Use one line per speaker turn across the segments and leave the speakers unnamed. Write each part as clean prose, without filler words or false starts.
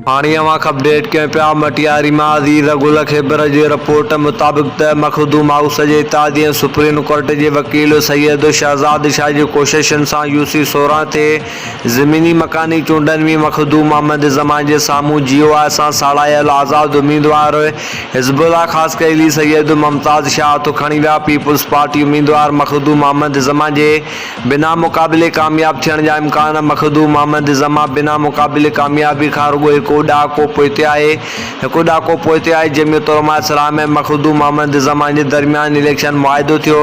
هاڻي اوهان کي اپڊيٽ ڪيون پيا مٽياري مان عزيز گل کيبر جي رپورٽ مطابق ته مخدوم هائوس جي اتحادي ۽ سپريم ڪورٽ جي وڪيل سيد شهزاد شاهه جي ڪوششن سان يو سي 16 تي ضمني مڪاني چونڊن ۾ مخدوم محمد زمان جي سامهون جي يو آء سان ساڙايل آزاد اميدوار حزب الله خاصخيلي سيد ممتاز شاهه هٿ کڻي ويا پيپلز پارٽي اميدوار مخدوم محمد زمان جي بنا مقابلي ڪامياب ٿيڻ جا امڪان، مخدوم محمد زمان بنا مقابلي ڪاميابي کان رڳو هڪ ڏهاڪو پوئتي آهي. هڪ ڏهاڪو پوئتي آهي. جمعيت علماء اسلام ۽ مخدوم محمد زمان جي درميان اليڪشن معاهدو ٿيو.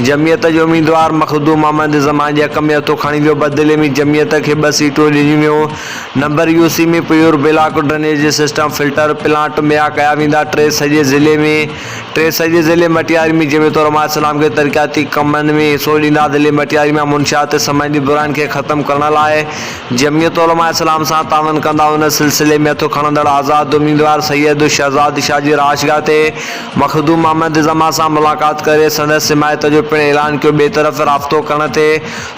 جمعيت جي اميدوار مخدوم محمد زمان جي حق ۾ هٿ کڻي ويو. بدلي ۾ جمعيت کي ٻه سيٽون ڏنيون ويون. Number U C ۾ pure block drainage system filter plant مهيا ڪيا ويندا. ٽي سڄي ضلعي ۾ ٽي سڄي ضلعي مٽياري ۾ جمعيت علماء اسلام کي ترقياتي ڪمن ۾ حصو ڏيندا ضلعي مٽياري مان منشيات سماجي براين کي ختم ڪرڻ لاء جمعيت علماء اسلام سان تعاون ڪندا ان سلسلي ۾ هٿ کڻندڙ آزاد اميدوار سيد شهزاد شاهه جي رهائشگاهه تي مخدوم محمد زمان سان ملاقات ڪري سندس حمايت جو پڻ اعلان ڪيو ٻئي طرف رابطو ڪرڻ تي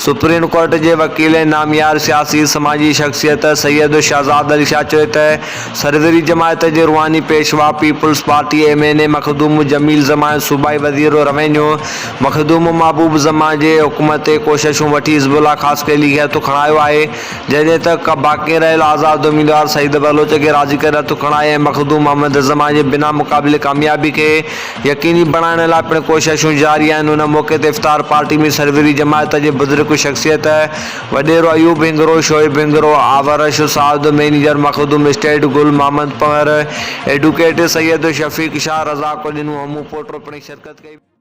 سپريم ڪورٽ جي وڪيل ۽ ناميار سياسي سماجي شخصيت سيد شهزاد علي شاهه چيو ته سروري جماعت جي روحاني پيشوا peoples party M N A Makhdoom Jamil Zaman ۽ صوبائي وزير روينيو مخدوم محبوب زمان جي حڪم تي ڪوششون وٺي حزب الله خاصخيلي کي هٿ کڻايو آهي جڏهن ته باقي رهيل آزاد اميدوار سعيد بلوچ کي راضي ڪري هٿ کڻائي ۽ مخدوم محمد زمان جي بنا مقابلي ڪاميابي کي يقيني بڻائڻ لاء پڻ ڪوششون جاري آهن ان موقعي تي افطار پارٽي ۾ سروري جماعت جي بزرگ شخصيت وڏيرو Ayub هنگرو، Shoaib هنگرو، آورش Saad, manager Makhdoom estate Gul Muhammad Panhwar, advocate Syed Shafiq Shah, Razzaq Dino Hamoon Poto پڻ شرڪت ڪئي.